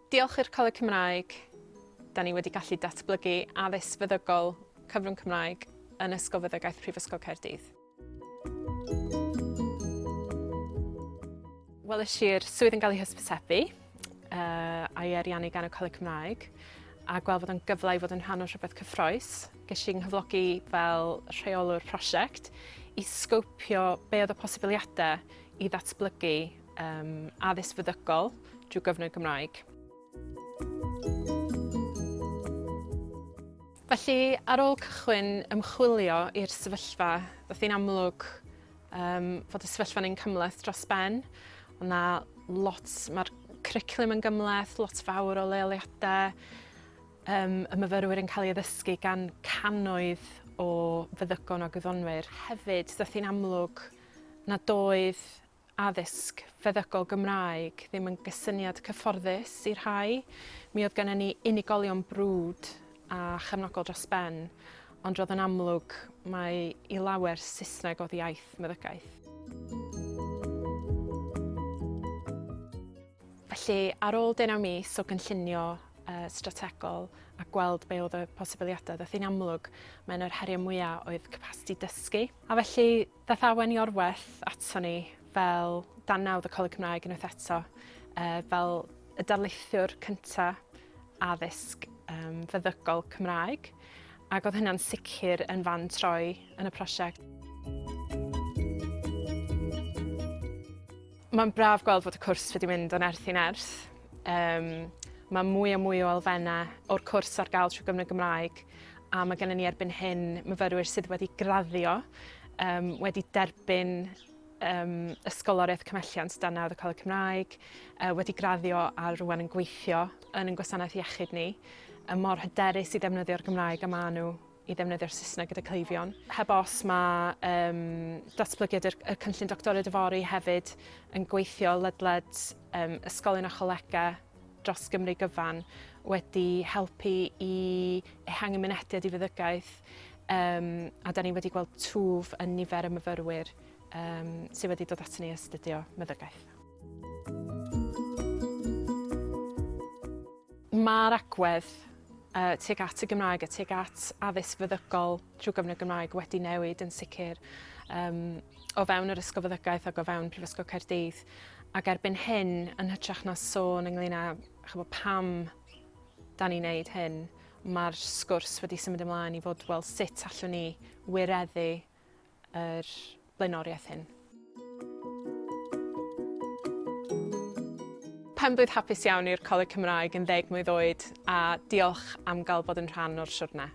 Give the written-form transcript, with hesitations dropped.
Diolch i'r Coleg Cymraeg, da ni wedi gallu datblygu addysg feddygol cyfrwng Cymraeg yn Ysgol Feddygaeth Prifysgol Caerdydd. Weles i'r swydd yn cael ei hysbysebu a'i ariannu gan y Coleg Cymraeg a gweld fod o'n gyfle i fod yn rhan o rhywbeth cyffroes. Ges i'n nghyflogi fel rheolwr prosiect i sgowpio be oedd y posibiliadau i ddatblygu um, addysg feddygol drwy gyfnod Gymraeg. Felly, ar ôl cychwyn ymchwilio i'r sefyllfa, ddoth hi'n amlwg um, fod y sefyllfa'n un cymhleth dros ben. Ond na lot, mae'r cwricwlwm yn gymhleth, lot fawr o leoliadau, um, y myfyrwyr yn cael ei addysgu gan cannoedd o feddygon a gwyddonwyr. Hefyd, ddoth hi'n amlwg nad oedd addysg feddygol Gymraeg ddim yn gysyniad cyfforddus i rhai. Mi oedd gennym ni unigolion brwd a chefnogol dros ben, ond roedd yn amlwg mai i lawer Saesneg oedd iaith meddygaeth. Felly, ar ôl deunaw mis o gynllunio uh, strategol a gweld be oedd y posibiliadau, ddaeth hi'n amlwg mae un o'r heriau mwyaf oedd capasiti dysgu. A felly, Daeth Awen Iorwerth ato ni fel dan nawdd y Coleg Cymraeg unwaith eto, uh, fel y darlithiwr cynta addysg um, feddygol Cymraeg, ac oedd hynna'n sicr yn fan troi yn y prosiect. Mae'n braf gweld fod y cwrs wedi mynd o nerth i nerth. Um, mae mwy a mwy o elfennau o'r cwrs ar gael trwy gyfnod Gymraeg a mae gennym ni erbyn hyn myfyrwyr sydd wedi graddio, um, wedi derbyn um, ysgoloriaeth cymhelliant dan nawdd y Coleg Cymraeg, uh, wedi graddio a rwan yn gweithio yn ein gwasanaeth iechyd ni, y mor hyderus i ddefnyddio'r Gymraeg a maen nhw i ddefnyddio'r Saesneg gyda cleifion. Heb os mae um, datblygiad y, y cynllun Doctoriaid Yfory hefyd yn gweithio ledled um, ysgolion a cholegau dros Gymru gyfan wedi helpu i ehangu mynediad i feddygaeth um, a da ni wedi gweld twf yn nifer y myfyrwyr um, sydd wedi dod ato ni astudio meddygaeth. Mae'r agwedd uh, tuag at y Gymraeg a tuag at addysg feddygol trwy gyfnod Gymraeg wedi newid yn sicr um, o fewn yr Ysgol Feddygaeth ac o fewn Prifysgol Caerdydd. Ac erbyn hyn, yn hytrach na sôn ynglyn â chybod, pam da ni'n neud hyn, mae'r sgwrs wedi symud ymlaen i fod, wel, sut allwn ni wireddu yr blaenoriaeth hyn. Pen-blwydd hapus iawn i'r Coleg Cymraeg yn ddeg mlwydd oed a diolch am gael bod yn rhan o'r siwrne.